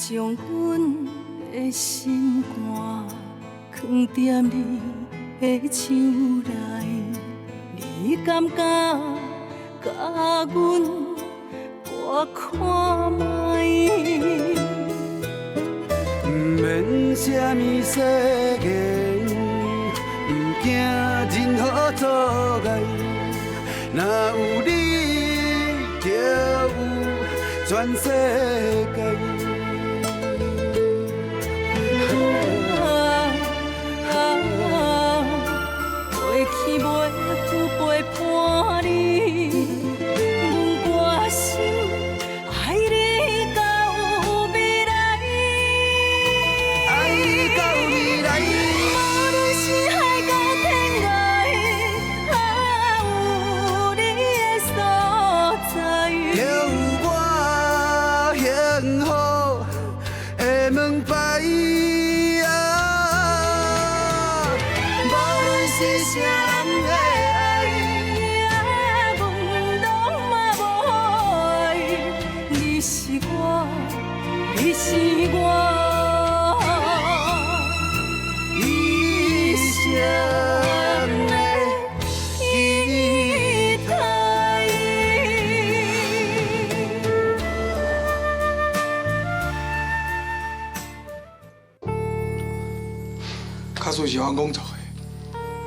將阮的心肝囥踮你的手內，你敢敢共阮搏看覓？毋免啥物誓言，毋驚任何阻礙。若有你，就有全世界。啊，過去袂赴陪伴你，阮甘心愛你到未來。愛你到未來。無論是海角天涯，啊，有你的所在，就有我幸福的門牌。啊，無論是啥人的愛，啊，阮攏嘛無愛。你是我，你是我一生的期待。假使是我讲做的，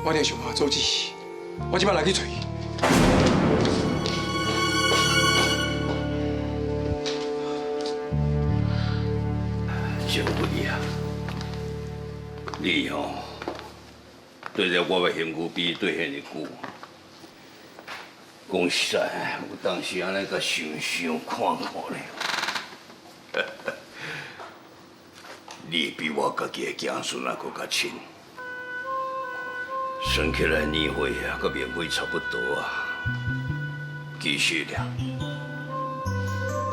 我一定想办法阻止伊。我這擺來去揣伊。小伟啊，你吼對著我的身軀比對遐爾久，講實在，有當時按呢共想想看看咧，你比我家己的子孫還閣較親。算起來年歲啊，佮明輝差不多啊。其實啊，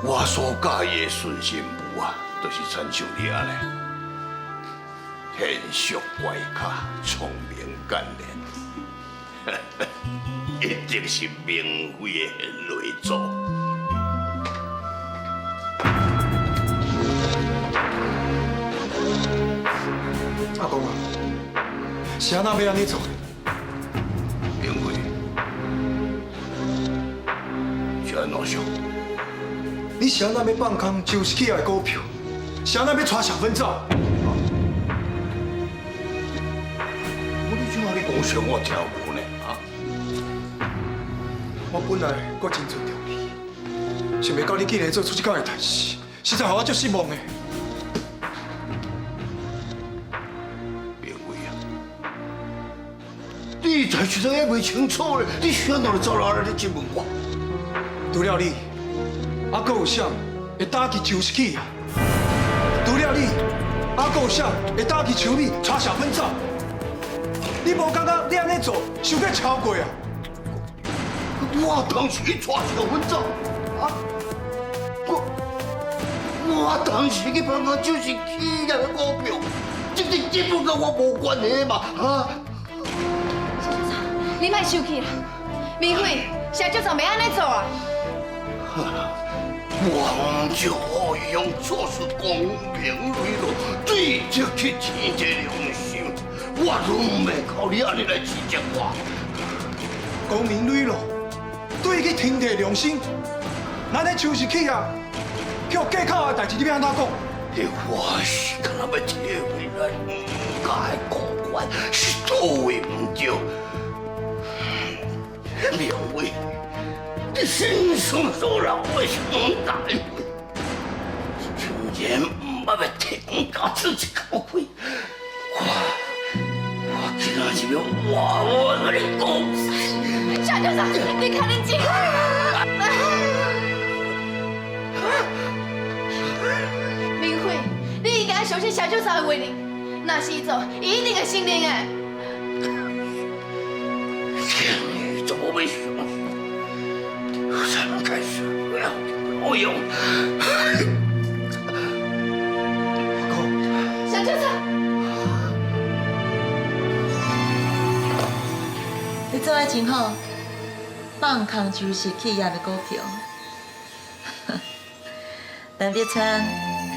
我所佮意的孫新婦啊，就是親像你按呢，賢淑乖巧、聰明幹練，一定是明輝的賢內助。阿公啊，是按怎欲按呢做？明輝，是按怎想？你是按怎欲放空就是企業的股票？是按怎欲帶小芬走？我你這話你講啥我聽無呢？啊？我本來閣真尊重你，想袂到你竟然做出這款的代誌，實在予我足失望的。明輝啊，你代誌都還袂清楚咧，你是按怎走來咧質問我？除了你，還閣有誰會打擊就是企業？除了你，還閣有誰會打擊秋米帶小芬走？你無感覺你按呢做，傷過超過啊？我當時去帶小芬走，啊！我當時去放空就是企業的股票，這個根本佮我無關係嘛，啊！謝教授，你莫生氣啦，明輝，謝教授袂按呢做啊！王就用做出光明磊落、對得起天地良心，我攏袂靠你按呢來指責我。光明磊落，對得起天地良心，咱咧就是企業，去予計較的代誌，你欲按怎講？我是敢若欲提回咱吳家的股權，是倒位毋對。明偉，你身上所留的兄弟，竟然毋捌欲替阮家出一口氣，我今仔日欲活活共你講。謝教授，你較冷靜。明輝，你應該相信謝教授的話呢，若是伊做，伊一定會承認的。你怎麼會相信？我才開始我要我用。阿公，謝教授，你做得真好，放空就是企業的股票。陳德昌，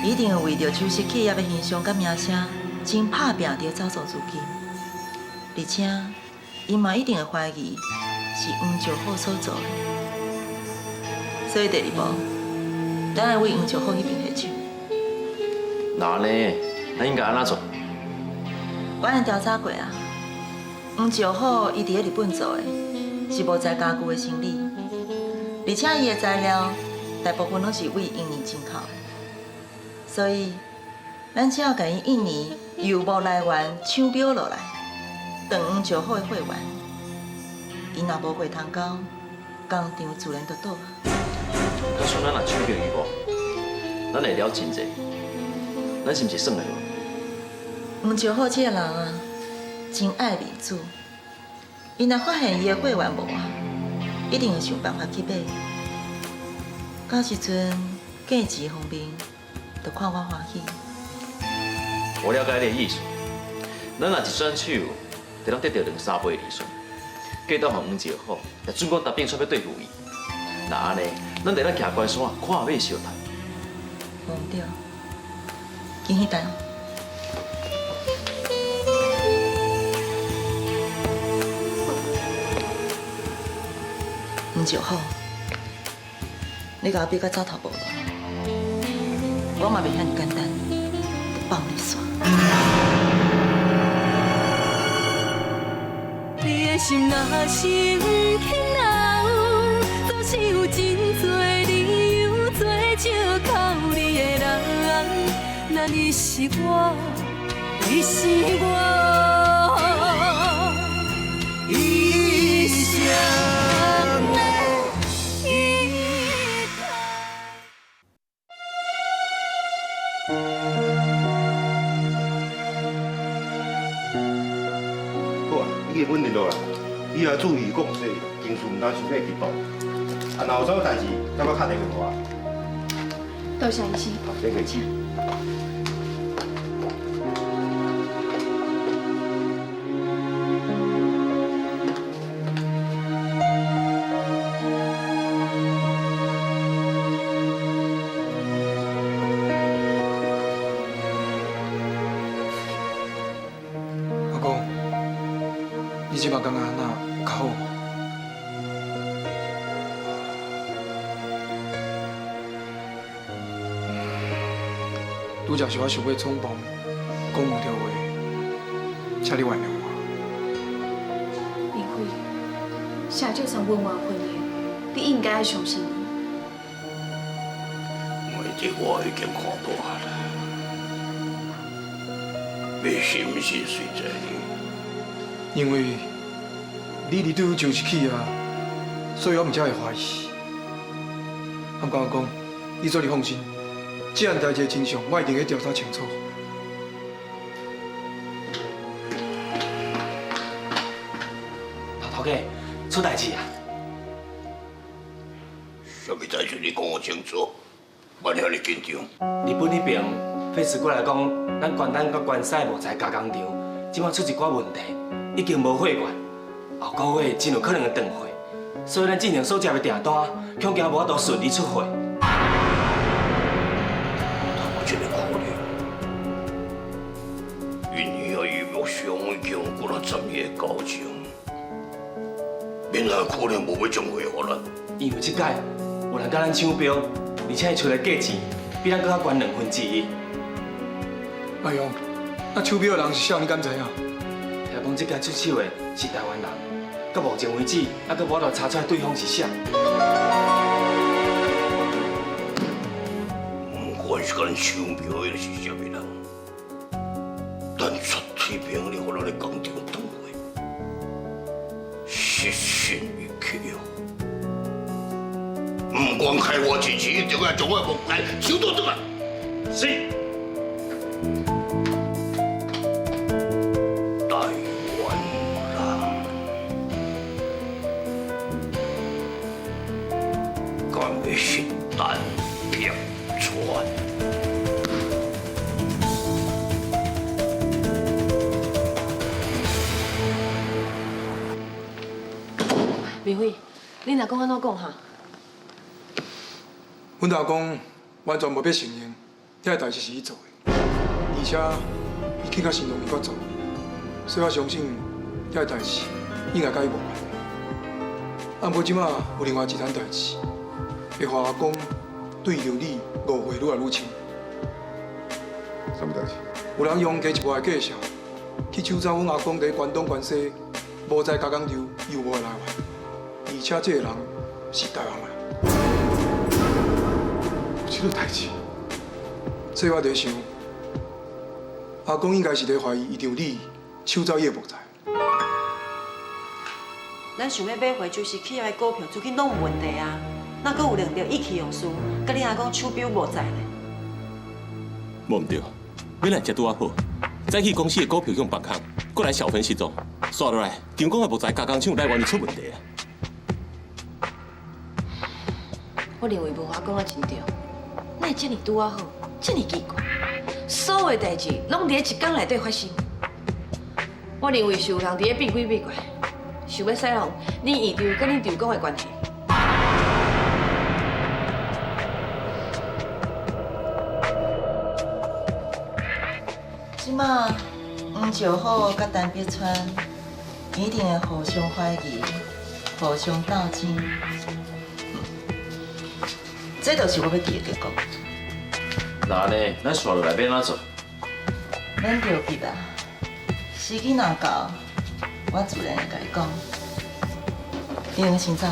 一定會為著邱失企業的形象佮名聲，真拍拚佇走數資金，而且伊嘛一定會懷疑是黃石虎所做的。所以第二步，咱愛為黃石虎彼邊下手。那按呢，咱應該按怎做？我已經調查過啊，黃石虎伊佇咧日本做的是木材家具的生意，而且伊的材料大部分攏是為印尼進口的，所以咱只要共伊印尼油木來源搶標落來，斷黃石虎的貨源，伊若無貨通交，工廠自然就倒啊。假使咱若搶著伊無，咱會了真濟，咱是毋是算會落？黃石虎這个人啊，真愛面子。伊若發現伊的貨源無啊，一定會想辦法去買。到時陣價錢方面，就看我歡喜。我了解你的意思，咱若一轉手，就通得著兩三倍利潤。價當予黃石虎，就準講答應出欲對付伊。若按呢，咱就當徛關山，看馬相趁。無毋對，緊彼單。黃石虎，你共我比甲走投無路，我嘛袂遐爾簡單，就放你煞。你的心若是毋肯留，總是有真濟理由做借口你的人。若你是我，你是我一生的依靠。好啊，已經穩定落來，以後注意講說，公司毋通傷過激動。啊，若有啥物代誌，再閣敲電話予我。多謝醫生。好，免客氣。阿公，你這擺感覺按怎有較好無？拄才是我想欲衝動，講毋對話，請你原諒我。明輝，社長上溫婉婚姻，你應該愛相信伊。我這我已經看大啦，欲信毋信隨在你。因為你佇對付就是去啊，所以我毋才會懷疑。毋過阿公，你做你放心，這項代誌的真相，我一定會調查清楚。老頭家，出代誌啊！啥物代誌你講我清楚，莫遐爾緊張。日本彼邊費事過來講，咱關東佮關西木材加工廠，這擺出一寡問題，已經無貨源，後個月真有可能會斷貨，所以咱之前所接的訂單，恐驚無法度順利出貨。有這個可能，因遐伊木商已經有幾若十年的交情，免哪可能無欲將貨予咱？因為這擺有人共咱搶標，而且伊出的價錢比咱閣較懸1/2。阿勇，那搶標的人是啥？你敢知影？聽講這擺出手的是台灣人，到目前為止猶閣無法度查出來對方是誰。不管是共咱搶標的是啥物人，咱絕對袂用予咱的工廠斷貨，失信於客戶。不管開偌濟錢，一定愛將我的木材收倒轉來。是。台灣人，敢會是陳柏川？明輝，你若講按怎講哈？阮老公完全無欲承認，遐个代誌是伊做的，而且伊去甲新农伊閣做，所以我相信遐个代誌應該佮伊無關係。啊，毋過這馬有另外一單代誌，會予阿公對劉理誤會愈來愈深。啥物代誌？有人用加一半的介紹，去搶走阮阿公佇關東關西無材加工廠油毛的來源，而且這個人是台灣人。有這個代誌？所以我佇想，阿公應該是佇懷疑伊丈李搶走伊的木材。咱想欲買回就是企業的股票，資金攏有問題啊，哪閣有輪著意氣用事，佮你阿公手錶無在呢？無毋對，本來才拄仔好，早起公司的股票向放空，閣來小芬失蹤，煞落來，張公的木材加工廠來源就出問題啊！我認為文華講得真對，哪會這爾拄仔好，這爾奇怪，所有代誌攏佇咧一工內底發生。我認為是有人佇咧變鬼變怪，想欲使弄恁院長佮恁丈公的關係。這馬黃石虎佮陳碧川一定會互相懷疑、互相鬥爭，這就是我欲佇的結果。那按呢，咱紲落來欲按怎做？免著急啊，時機若到，我自然會共你講。你兩个先走。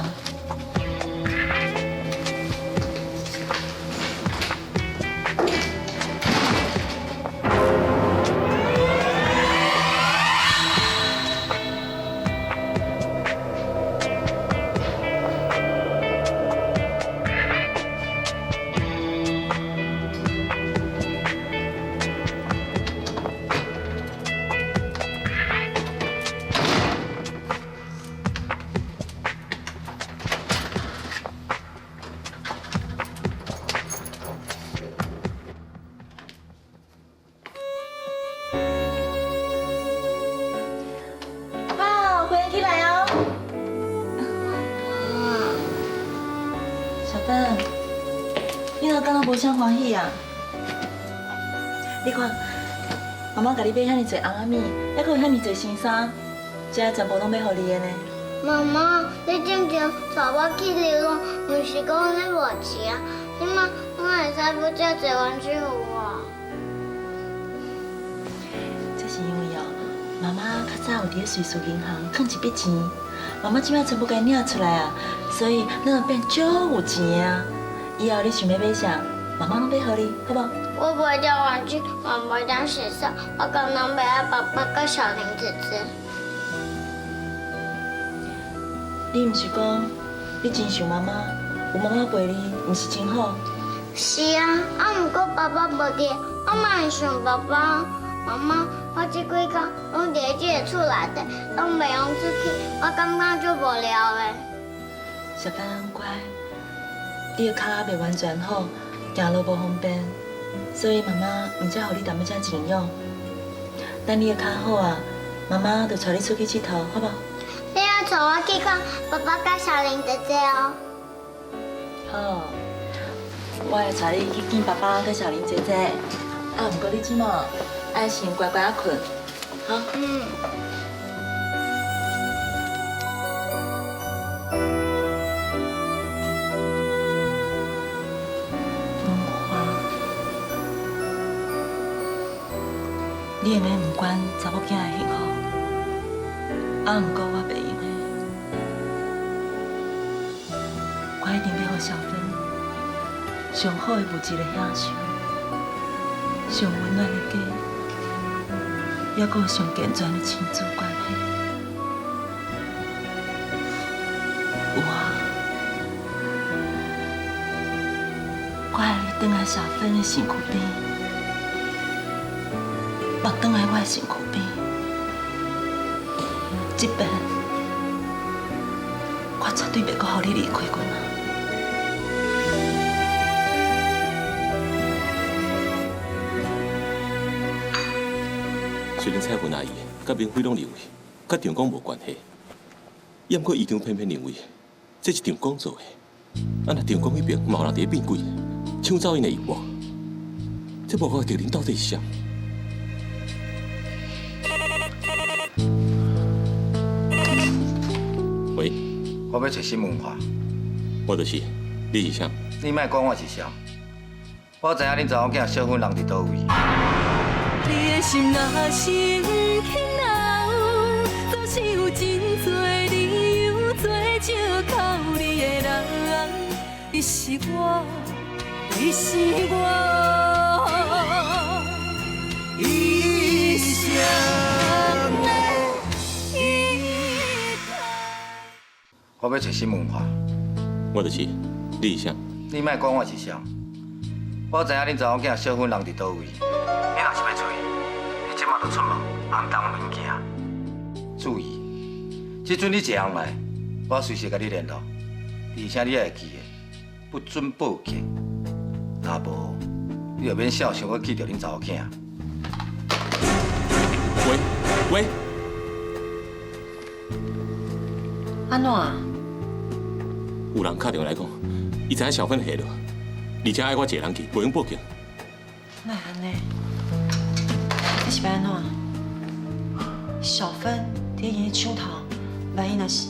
哇，歡迎起來哦！小芬，你哪敢若無啥歡喜啊？你看，媽媽共你買遐爾濟尪仔物，猶閣有遐爾濟新衫，這全部攏欲予你的呢。媽媽，你之前帶我去流浪，毋是講你無錢啊？這馬哪會使買遮濟玩具予我？這是因為哦，媽媽較早有佇咧瑞士銀行囥一筆錢，媽媽這馬全部共伊領出來啊，所以咱就變足有錢的啊。以後你想欲買啥，媽媽攏買予你，好無？我袂當玩具，我袂當洗手，我干焦欲愛爸爸佮小玲姐姐。你毋是講你真想媽媽，有媽媽陪你，毋是真好？是啊，啊，毋過爸爸無佇，我嘛會想爸爸。媽媽，我這幾工攏佇這个厝內底，攏袂用出去，我感覺足無聊的。小芬乖，你的跤袂完全好，行路無方便，所以媽媽毋才予你踮咧遮靜養。等你的跤好啊，媽媽就帶你出去𨑨迌，好無？你愛帶我去看爸爸佮小玲姐姐哦。好，我會帶你去見爸爸佮小玲姐姐。啊，毋過你這馬愛先乖乖仔睏，好？嗯。文華，你會用毋管查某囝的幸福，啊，毋過我袂用的，我一定欲予小芬上好的物質的享受，上溫暖的家，猶閣有上健全的親子關係。有啊，我愛你轉來小芬的身軀邊，嘛轉來我的身軀邊。這擺我絕對袂閣予你離開阮啊！雖然蔡芬阿姨佮明輝攏認為，佮張公無關係，猶毋過院長偏偏認為這是張公做的。啊，若張公彼邊嘛有人佇咧變鬼，搶走𪜶的藥物，這这幕后的敌人到底是谁？喂，我欲揣新文化。我就是，你是啥？你莫管我是啥，我知影恁查某囝小芬人伫佗位。你的心若是毋肯留，总是有真多理由做借口你的人。你是我，你是我一生的依靠。我欲揣新文化。我就是，你是啥？你莫管我是啥，我知影恁查某囝小芬人伫佗位。你若是欲揣，你这马就出门，红东门行。注意，这阵你一个人来，我随时佮你联络，而且你爱记得，不准报警，若无，你就免痟想阁见著恁查某囝。喂喂，按怎？有人敲电话来讲，伊知影小芬下落，而且爱我一个人去，袂用报警。哪会按呢？你是欲按怎？小芬伫𪜶手头，万一若是……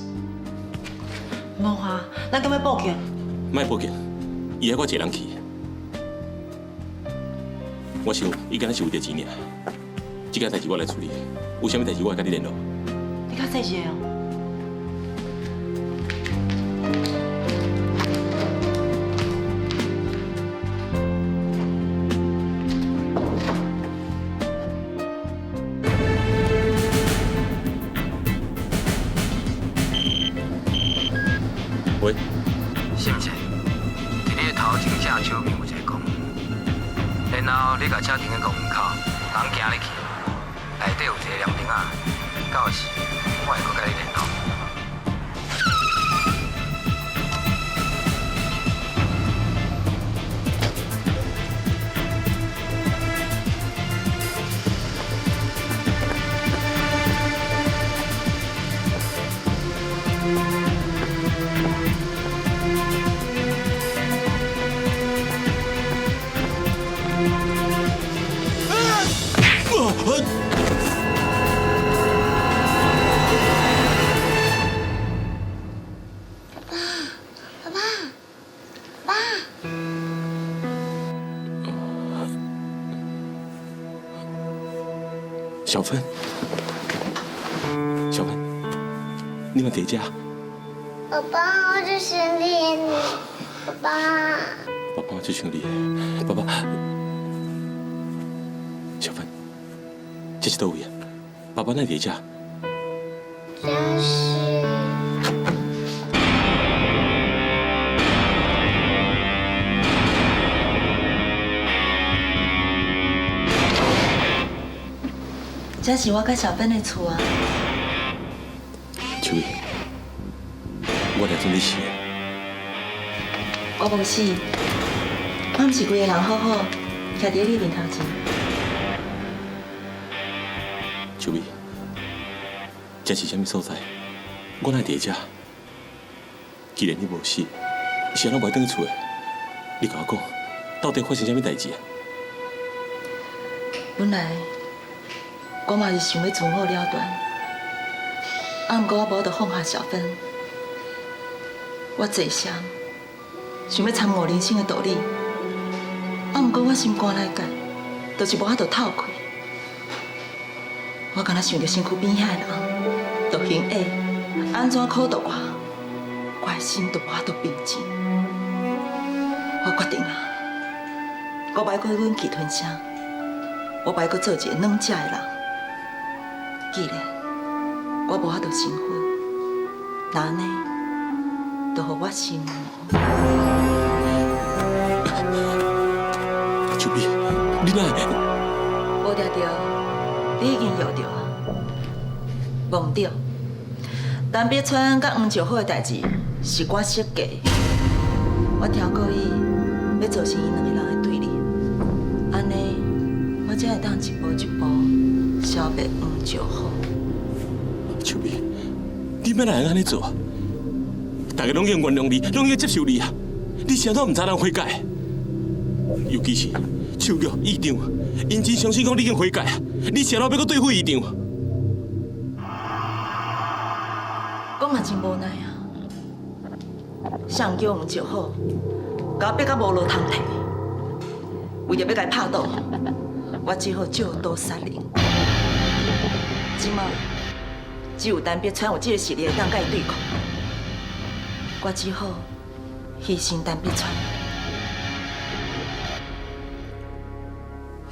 无华，咱敢欲报警？莫报警，伊爱我一个人去。我想伊敢若是为著钱尔。这件代志我来处理，有啥物代志我会佮你联络。你较细一个哦。喂，是毋是？伫你的头前正手边有一个公园，然后你共车停佇公园口，人行入去，内底有一个凉亭仔，到时我会阁佮你联络。爸爸，爸，小芬，小芬，你嘛伫遮？爸爸，我就想你，爸爸。爸爸就想你，爸爸。小芬，这是佗位啊？爸爸哪伫遮？这是。这是我佮小芬的厝啊。秋叶，我来准你死。我无死，我毋是规个人好好徛伫你面头前。秋叶，这是啥物所在？我哪会伫遮？既然你无死，是按怎无转去厝的？你共我讲，到底发生啥物代志啊？本来我嘛是想欲自我了断，啊，毋过我无法度放下小芬。我坐相，想欲参悟人生的道理，啊，毋过我心肝内底，就是无法度透气。我敢若想著身躯边遐的人，就行下，按怎苦毒我，我的心就无法度平静。我决定啊，我欲阁忍气吞声，我欲阁做一个软食的人。既然我无法度成佛，那按呢，就予我成魔。秋美，你哪会？无定著，你已经摇著啊，无毋对。陈碧川佮黄石虎的代志是我设计的，我超故意欲造成𪜶两个人的对立，按呢，我才会当一步一步消灭黄石虎。秋美，你欲哪会按呢做啊？大家拢已经原谅你，拢已经接受你啊！你是按怎毋知人悔改？尤其是秋玉、院长，𪜶真相信讲你已经悔改啊！你是按怎欲阁对付院长？讲嘛真无奈啊！谁叫黄石虎，共我逼甲无路通退，为著欲共伊拍倒，我只好借刀杀人。这马只有陈碧川有这个实力会当共伊对抗，我只好牺牲陈碧川。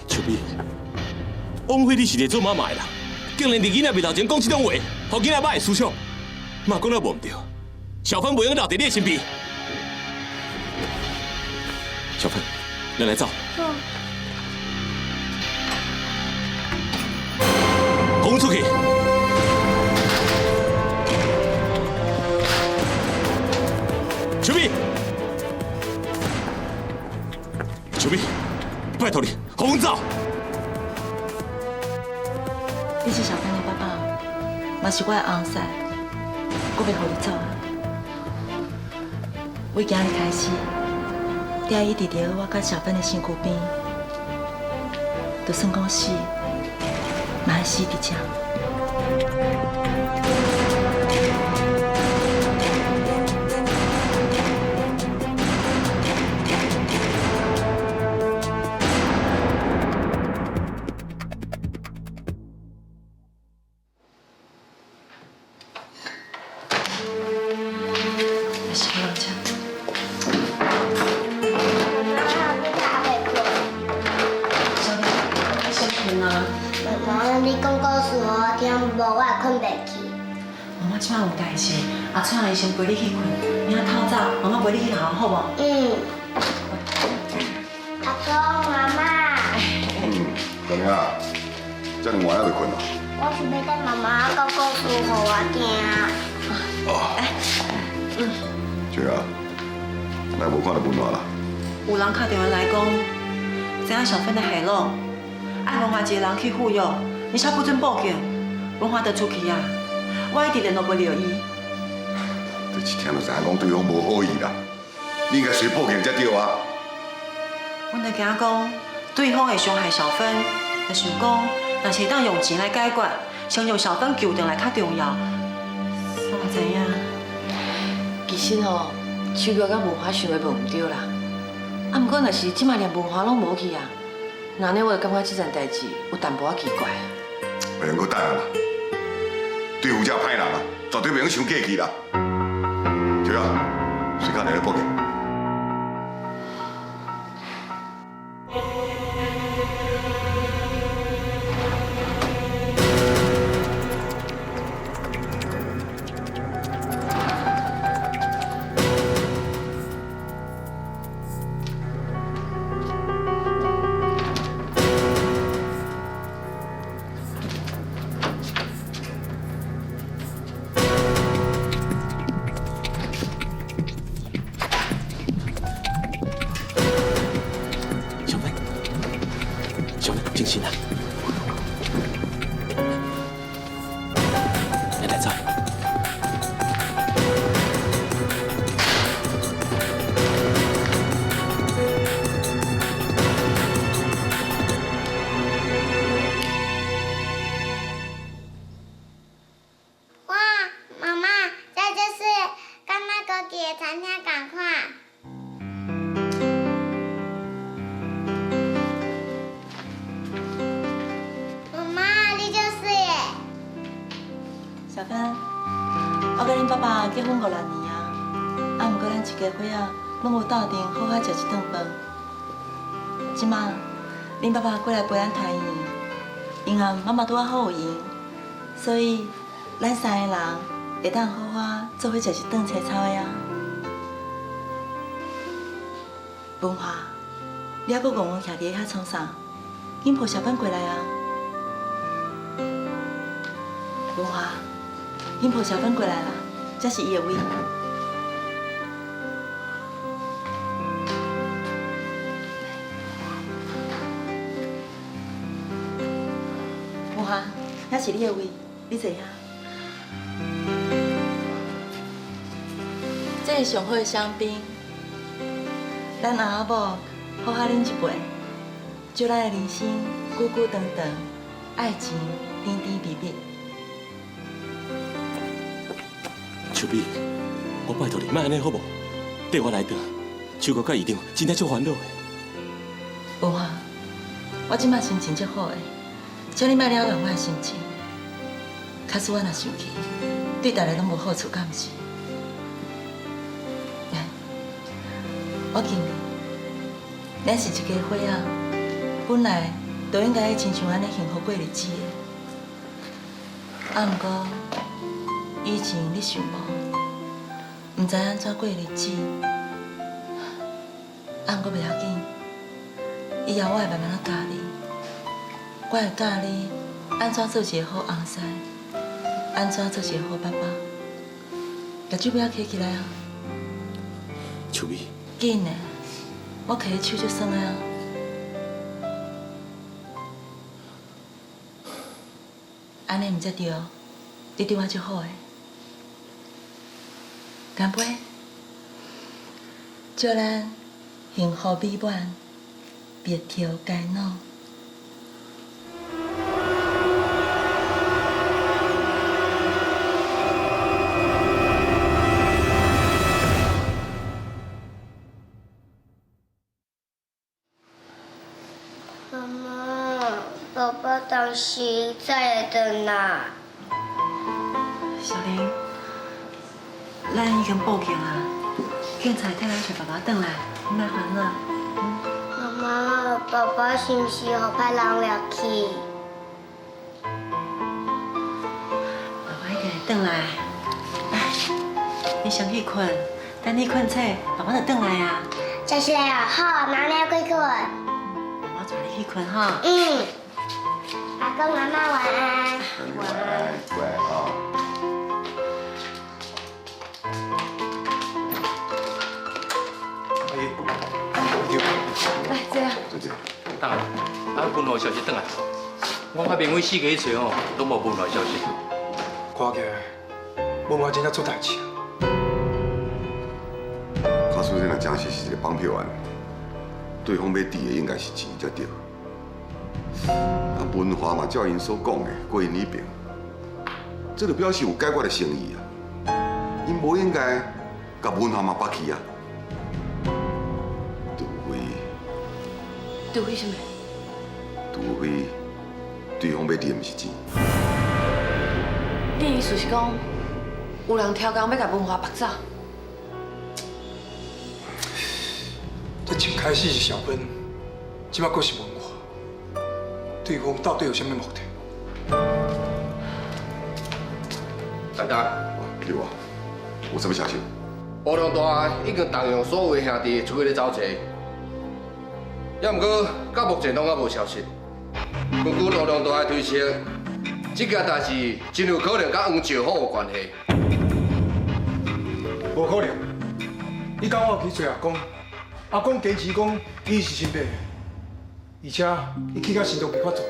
秋美，枉费你是个做妈妈的人，竟然伫囡仔面头前讲这种话，予囡仔歹思想，嘛讲了无毋对。小芬袂用留伫你的身边。小芬，咱来走。好。轰出去！秋美，秋美，拜托你，予阮走。你是小芬的爸爸，嘛是我的翁婿，我袂予你走啊！为今日开始，鼎伊伫著我佮小芬的身躯边，就算讲死，嘛爱死伫遮。阿川阿姨先陪你去睏，明仔透早妈妈陪你去学校，好无？嗯。阿公阿嬷。小明啊，这么晚还未睏哦？我是欲等妈妈讲故事予我听。哦。嗯。对啊，哪无看到文华啦？有人敲电话来讲，知影小芬的下落，爱文华一个人去赴约，而且不准报警，文华就出去啊。我一直联络袂著伊。这一听就知影讲对方无好意啦，你应该随报警才对啊。阮就惊讲对方会伤害小芬，就想讲若是会当用钱来解决，先将小芬救转来较重要。我嘛知影。其实吼，秋玉佮文华想的无毋对啦。啊，毋过若是这马连文华拢无去啊，那呢我就感觉这件代志有淡薄仔奇怪。袂用阁等啊啦，对付这歹人啊，绝对袂用伤过气啦。对啊，随敲电话报警。静心啊！来来走。哇，妈妈，这就是跟那个给的餐厅同款。小芬，我佮恁爸爸结婚5、6年啊，啊，毋过咱一家伙仔拢无斗阵好好食一顿饭。这马，恁爸爸过来陪咱团圆，因为妈妈拄仔好有闲，所以咱三个人会当好好做伙食一顿青草的啊。文华，你犹阁戆戆徛伫遐创啥？紧抱小芬过来啊！文华。紧抱小芬过来啦，这是伊的位。文华，遐是你的位，你坐遐。这是上好的香槟，咱翁仔某好好啉一杯，祝咱的人生久久長長，愛情甜甜蜜蜜。秋美，我拜託你，莫按呢好無？綴我來轉，秋哥佮院長真正足煩惱的。文華，我這擺心情足好的，請你莫擾亂我的心情。假使我若生氣，對大家攏無好處，敢毋是？來，我敬你，咱是一家伙仔，本來就應該親像按呢幸福過日子的。啊，毋過以前你想無，毋知按怎過日子。啊，毋過袂要緊，以後我會慢慢仔教你，我會教你按怎做一個好翁婿，按怎做一個好爸爸。目睭尾仔閉起來啊！秋美，緊的，我牵手足酸的啊！按呢毋才對，你對我足好的。乾杯！祝咱幸福美滿，白頭偕老。媽媽，爸爸當時才會轉來。小玲，咱已經報警啊，警察會替咱揣爸爸轉來，你莫煩惱。媽媽，爸爸是毋是予歹人掠去？爸爸一定會轉來。來，你先去睏，等你睏醒，爸爸就轉來啊。這是啊，好，那你要去睏。媽媽帶你去睏哈。嗯。阿公阿嬤晚安。晚安，乖啊。阿姨，來，這樣。再見。等下，啊，文華消息轉來，我甲明偉四界去揣吼，攏無文華消息。看起來文華真正出代誌啊！假使這若真是是一個綁票案，對方欲佇的應該是錢才對。啊，文華嘛照𪜶所講的過𪜶彼爿，這就表示有解決的誠意啊。𪜶無應該共文華嘛縛去啊。除非，除非啥物？除非對方欲佇的毋是錢。你意思是講，有人挑工欲共文華縛走？這一開始是小芬，這擺閣是文華，對方到底有啥物目的？大家，對啊，有啥物消息？烏龍大已經動用所有的兄弟出去咧走揣，也毋過到目前攏猶無消息。根據盧龍大的推測，這件代誌真有可能佮黃石虎有關係。無可能！伊剛我去揣阿公，阿公堅持講伊是清白的，而且伊去到心臟病發作，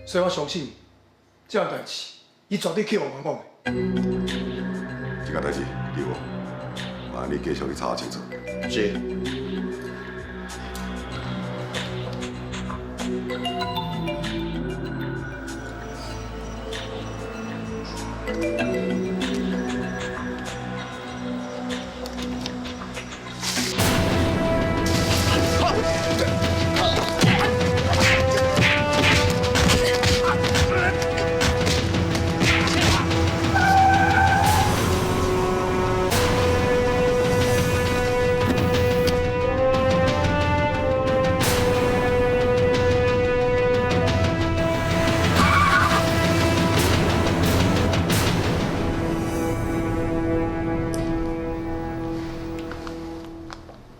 所以我相信這項代誌，伊絕對去予冤枉的。這件代誌對無？麻煩你繼續去查清楚。是。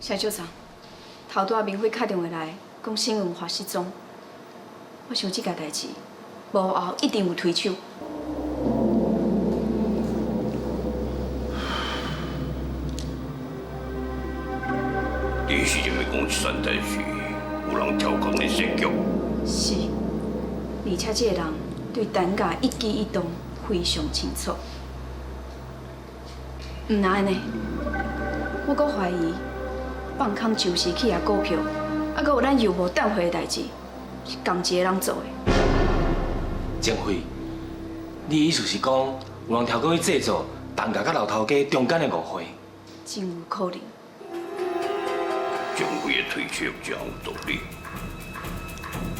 谢少总，頭拄仔明輝敲電話來，講沈文華失蹤。我想這件代誌，幕後一定有推手。你是認為講這件代誌有人挑工咧設局？是，而且這個人對陳家一舉一動非常清楚。毋但按呢，我閣懷疑放空就是去的股票，啊，閣有咱油無淡貨的代誌，是仝一个人做的。郑慧，你的意思是讲，有人跳过去制造陈家佮老头家中间的误会？真有可能。郑慧的推测真有道理，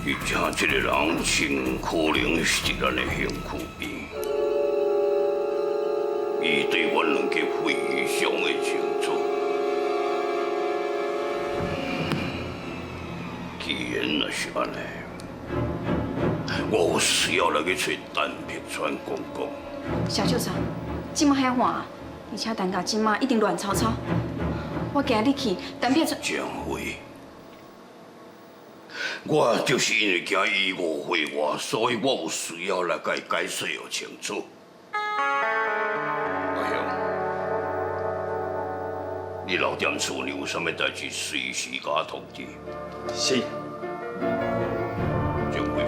而且这个人真可能是伫咱的身躯边，伊对阮两家非常的清楚。既然若是按呢，我有需要来去揣陈碧川公公。谢少长，这马遐晚，而且陈家这马一定乱糟糟。我惊你去，陈碧川。郑慧，我就是因为惊伊误会我，所以我有需要来共伊解释清楚。阿雄，你留踮厝里有啥物代志，随时共我通知。是。郑慧，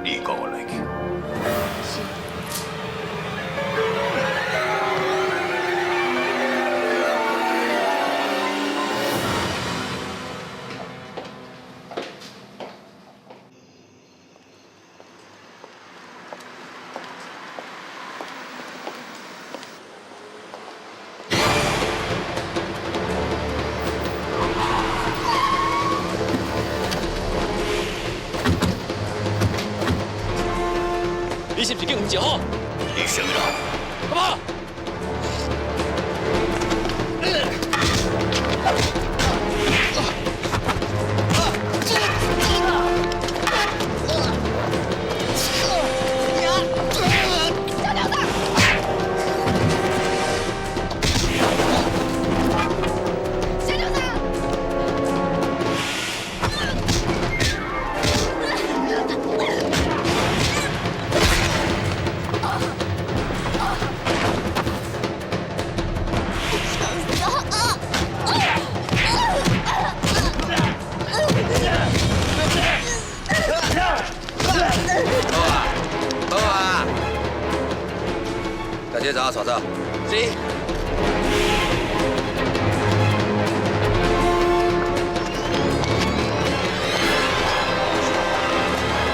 你佮我来去。是。你是毋是叫黄石虎？你啥物人？干嘛？好啊，把这查某带走。是。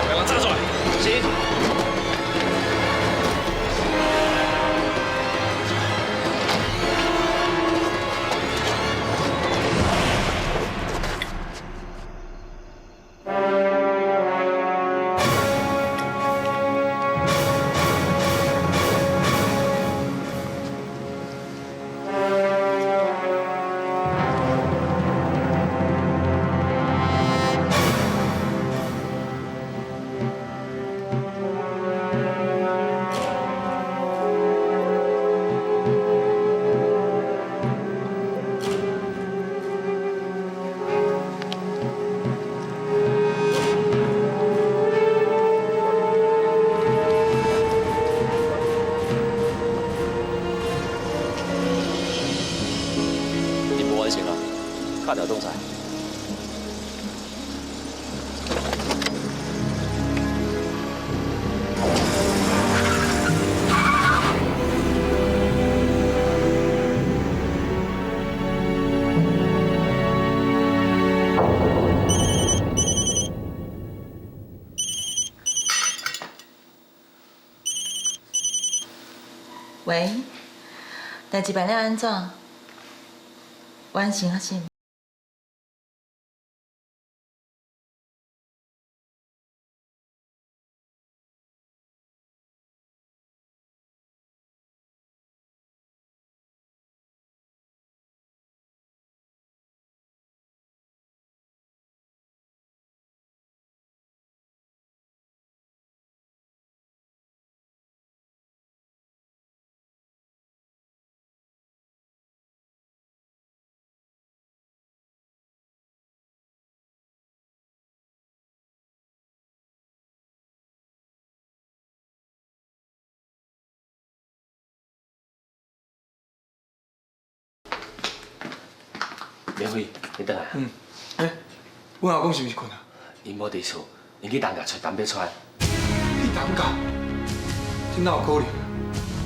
把人炸出来。是。任务完成了，敲掉总裁。喂，代志办了按怎？完成啊是毋？明辉，你转来。嗯。欸，阮阿公是毋是睏啊？𪜶无伫厝，𪜶去陈家揣陈碧川。去陈家？这哪有可能？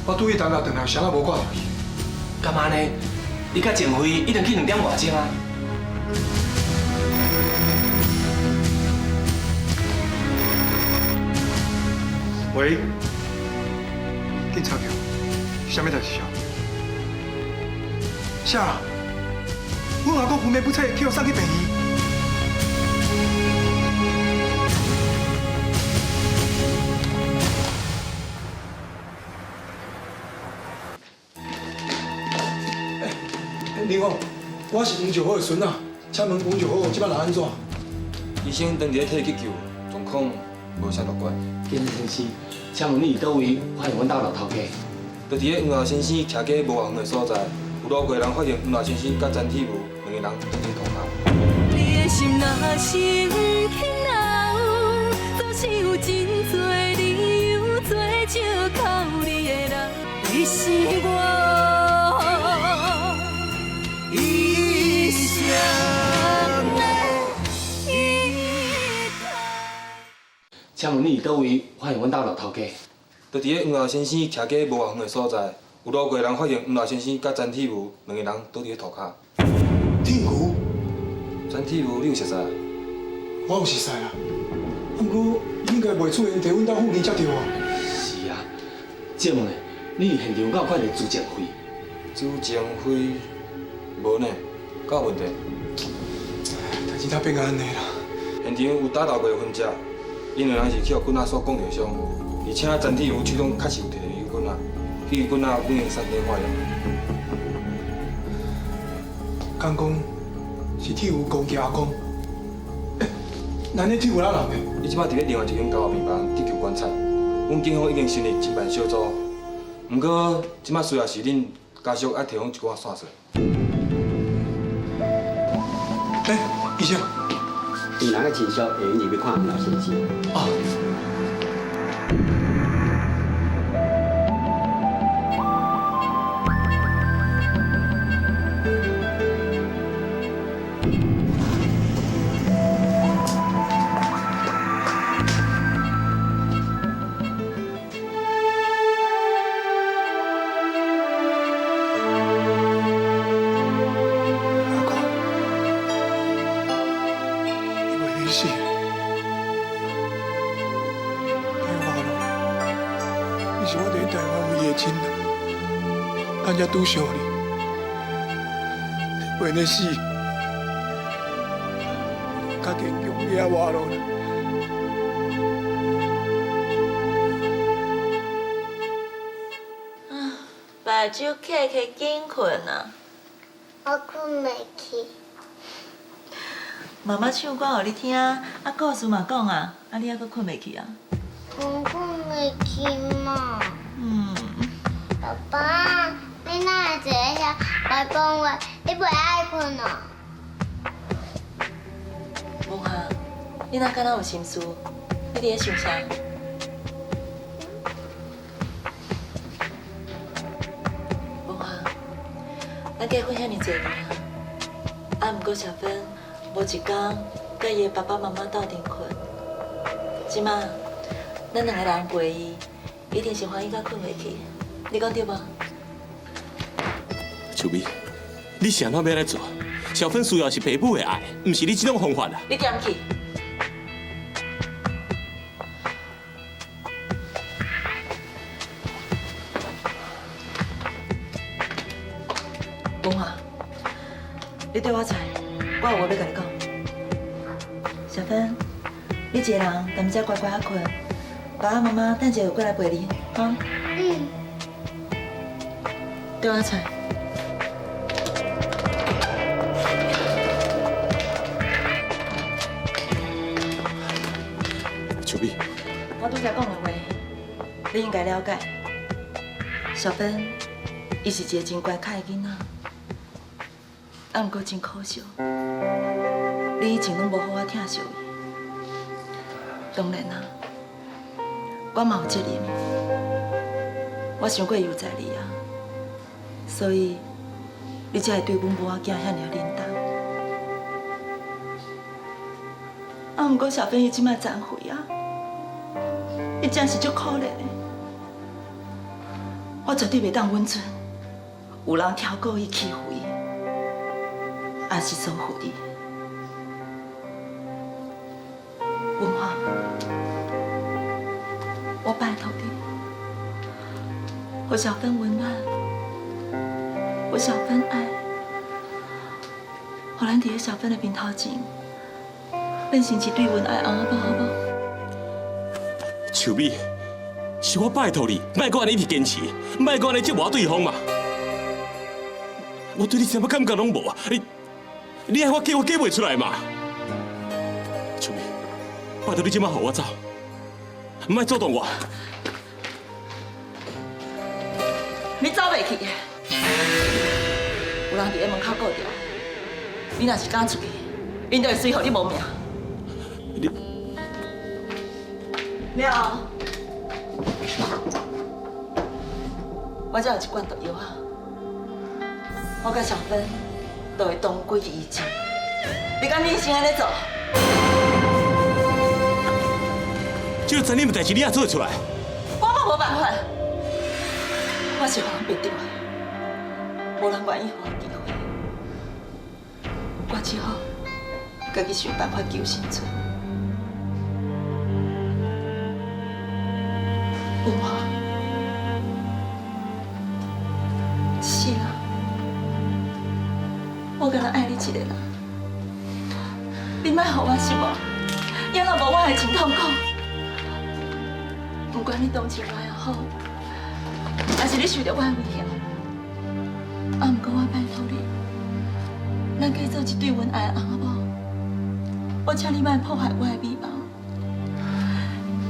我拄去陈家转来，啥也无看著伊。敢按呢？你佮郑辉一定去2点外钟啊？喂，警察局，啥物代志啊？啥？阮阿公昏迷不醒，去予送去病院。欸，林峰，我是黄石虎的孙仔，请问黄石虎这摆人按怎？医生当日替急救，状况无啥乐观。警察先生，请问你伫佗位发现阮兜老头家？就伫咧黄老先生徛家无偌远的所在，有路过人发现黄老先生佮陈铁牛两个人倒伫涂跤。你的心若是毋肯留，总是有真多理由做借口你的人，你是我一生的依靠。请问你伫佗位发现阮兜老头家？就伫咧黄老先生徛家无偌远的所在，有路过人发现黄老先生佮陈铁牛两个人倒伫咧涂跤。铁牛？陈铁牛，你有熟似？我有熟似啊，不过伊应该袂出现伫阮兜附近才对啊。是啊，借问咧，你伫现场敢有看到朱正辉？朱正辉，无呢，敢有问题？代志哪变按呢啦？现场有打斗过的痕迹，𪜶两人是去予棍仔所摃著伤，而且陈铁牛手中确实有提著支棍仔，彼支棍仔已经送去化验。敢讲是铁牛攻击阿公？欸，那呢铁牛哪人呢？伊这摆伫咧另外一间加护病房急救观察，阮警方已经成立侦办小组，毋过这摆需要是恁家属爱提供一寡线索。欸，医生，病人的亲属会用入去看黄老先生。哦。咱才拄相你，袂呢死，较坚强，你也活落来。啊，目睭瞌瞌紧困啊！我困袂去。妈妈唱歌予你听，啊，故事嘛讲啊，啊，你犹阁困袂去啊？我困袂去嘛。嗯。爸爸，你哪会坐伫遐袂讲话？你袂爱困哦？无啊，你哪敢若有心事？你伫咧想啥？无啊，咱结婚遐尔济年啊，啊，毋过小芬无一工佮伊的爸爸妈妈斗阵困。这马咱两个人陪伊，一定是欢喜甲困袂去。你讲对无？秋美，你是按怎欲按呢做？小芬需要是爸母的爱，毋是你这种方法啦。你踮去。文华，你对我出来，我有话欲共你讲。小芬，你一个人踮遮乖乖仔睏，爸爸妈妈等一下会过来陪你，哈？嗯。对我出来。秋美，我拄才讲的话，你应该了解。小芬，伊是一个真乖巧的囡仔，啊，毋过真可惜，你以前拢无好好疼惜伊。当然啊，我嘛有责任，我伤过优待你啊，所以你才会对阮母仔囝遐尔冷淡。啊，毋过小芬伊这摆残废啊，伊真是足可怜的。我绝对袂当允准有人超过伊欺负伊，还是疏忽伊。文华，我拜托予小芬溫暖，予小芬愛，予咱佇咧小芬的面頭前變成一對恩愛翁仔某，好無？秋美，是我拜託你，莫閣按呢一直堅持，莫閣按呢折磨對方嘛。我對你啥物感覺攏無啊！你愛我嫁，我嫁袂出來嘛。秋美，拜託你這擺予我走，莫阻擋我。你走袂去，有人佇咧門口顧著，你若是敢出去，𪜶就會隨予你無命。你了後，我這有一罐毒藥啊，我佮小芬就會同歸於盡。你敢忍心按呢做？這個殘忍的代誌你也做會出來？我嘛無辦法。我是予人逼著的，無人願意予我機會，我只好家己想辦法求生存。文華，這世人，我敢若愛你一個人，你莫予我失望，也若無我會真痛苦。不管你同情我也好，還是你受著我的威脅，啊，毋過我拜託你，咱繼做一對恩愛的翁仔某，我請你莫破壞我的美夢，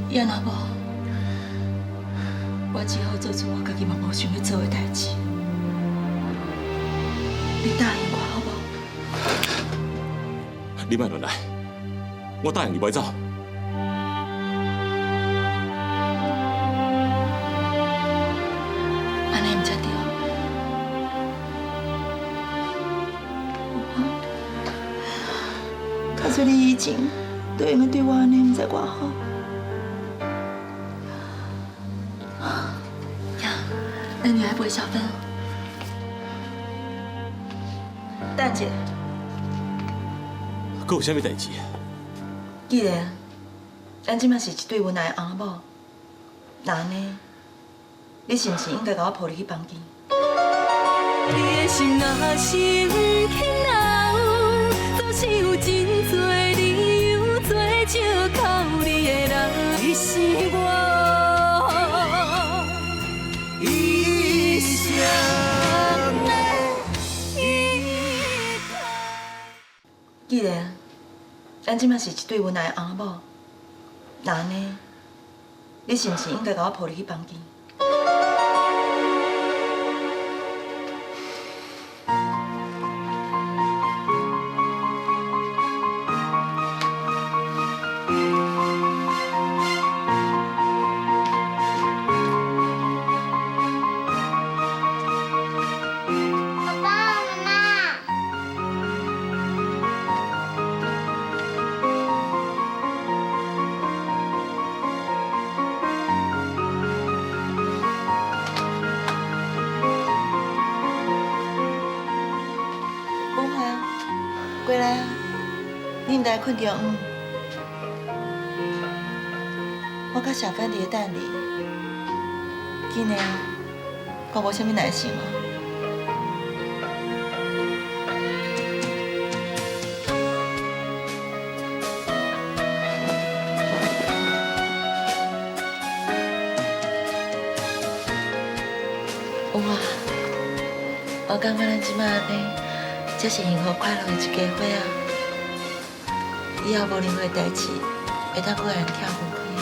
也若無，我只好做出我家己嘛無想欲做的代誌。你答應我好無？你莫亂來，我答應你袂走。假使你以前都會用對我按呢，毋知偌好。呀，咱你來陪小芬。等一下。閣有啥物代誌？既然咱這馬是一對恩愛的翁仔某，那按呢，你是毋是應該共我抱入去房間？你的心若是毋肯留，總是有真濟理由做借口你的人，你是我一生的依靠。既然咱這馬是一對恩愛的翁仔某，那按呢，你是毋是應該共我抱入去房間？爸爸媽媽。文華，過來啊！你毋知睏著毋？我佮小芬佇咧等你，緊的，我無啥物耐性啊。文華，我感覺咱這擺按呢，才是幸福快樂的一家伙啊！以後無任何代誌，會當閣予人拆分開啊！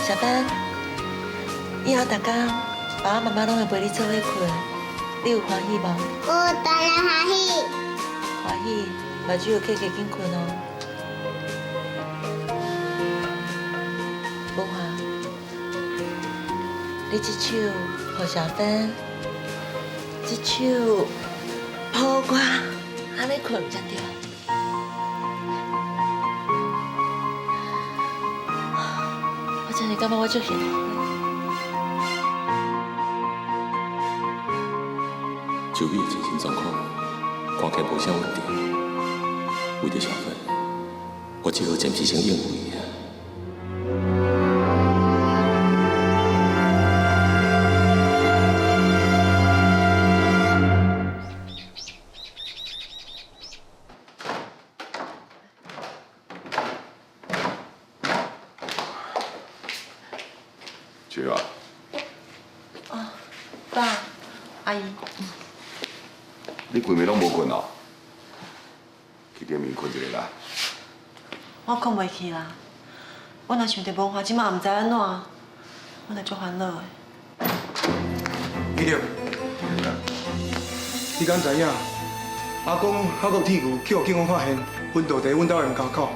小芬，以後逐工爸爸媽媽攏會陪你做伙睏，你有歡喜無？有，當然歡喜。歡喜，目睭要閉起緊睏哦。文華，你這手予小芬，這手抱我，按呢睏才對。我真是感覺我足幸福的。秋美的精神狀況看起來無啥問題，為著小芬，我只好暫時先應付伊啊。爸，阿姨，你规暝拢无睏哦？去顶面睏一下啦。我睏袂去啦。我若想著文华這馬毋知按怎，我就足煩惱的。李六，你敢知影？阿公还阁有铁牛去予警方发现，昏倒伫阮兜的门口。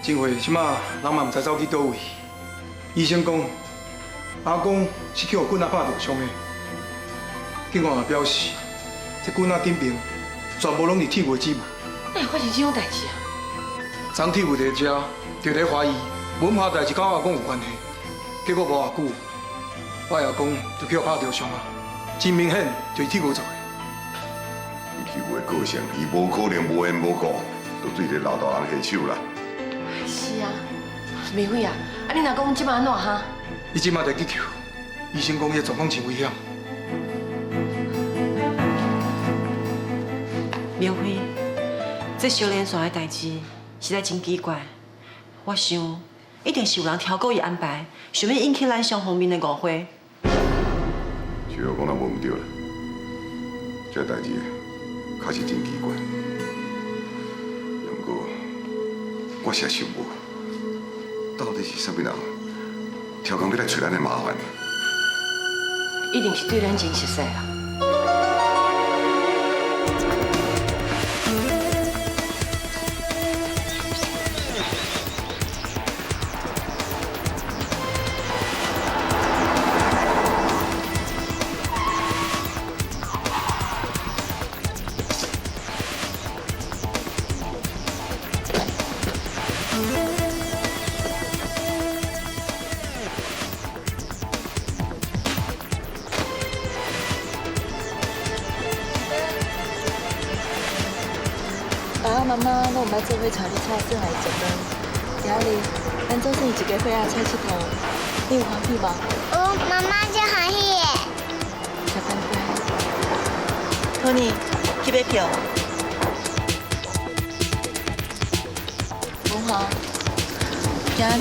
真会這馬人嘛毋知走去佗位。醫生講，阿公是去予棍仔拍著傷的。警方也表示，這棍仔頂爿全部攏是鐵牛的指紋。哪會發生這種代誌啊？昨鐵牛佇遮，就咧懷疑文華代誌佮我阿公有關係。結果無偌久，我阿公就去予拍著傷啊！真明顯就是鐵牛做的。以鐵牛的個性，伊無可能無緣無故就對這老大人下手啦。是啊，明輝啊，啊你若講這馬按怎哈？伊這馬在急救，醫生講伊的狀況真危險。明輝，這相連線的代誌實在真奇怪，我想一定是有人調過伊安排，想欲引起咱雙方面的誤會。秋葉講得無毋對啦，這代誌確實真奇怪。不過我實在想無，到底是啥物人刁工欲來揣咱的麻煩？一定是對咱真熟似啦。爸爸媽媽攏毋捌做伙帶你蔡耍來食飯。今仔日咱做伙一家伙仔出𨑨迌，你有歡喜無？有，媽媽真歡喜的。小乖乖，Tony 去買票。文華，今仔日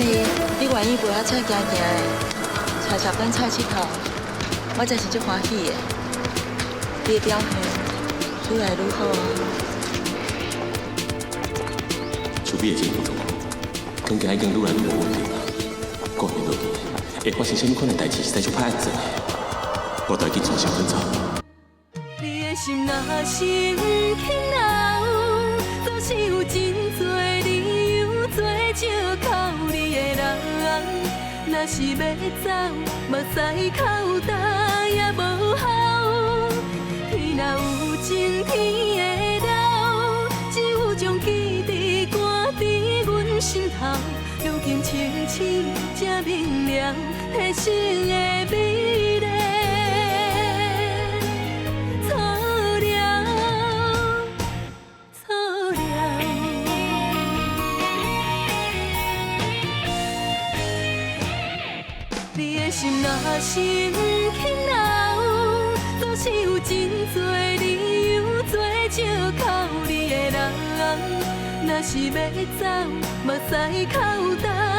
你願意陪我出行行的，帶小芬出𨑨迌，我真是足歡喜的。你的表現愈來愈好啊！厝邊的精神狀況，感覺已經愈來愈無穩定啊！過年落去會發生啥物款的代誌，實在足歹按算的。我著愛緊帶小芬走。你的心若是毋肯留，總是有真濟理由做借口你的人。若是欲走，目屎哭焦也無效。天若有情天會老，只有將記憶掛佇阮心頭。如今清醒才明了，彼生的美麗。錯了，錯了。你的心若是毋肯留，總是有真濟理由做借口你的人。若是欲走，目屎哭焦。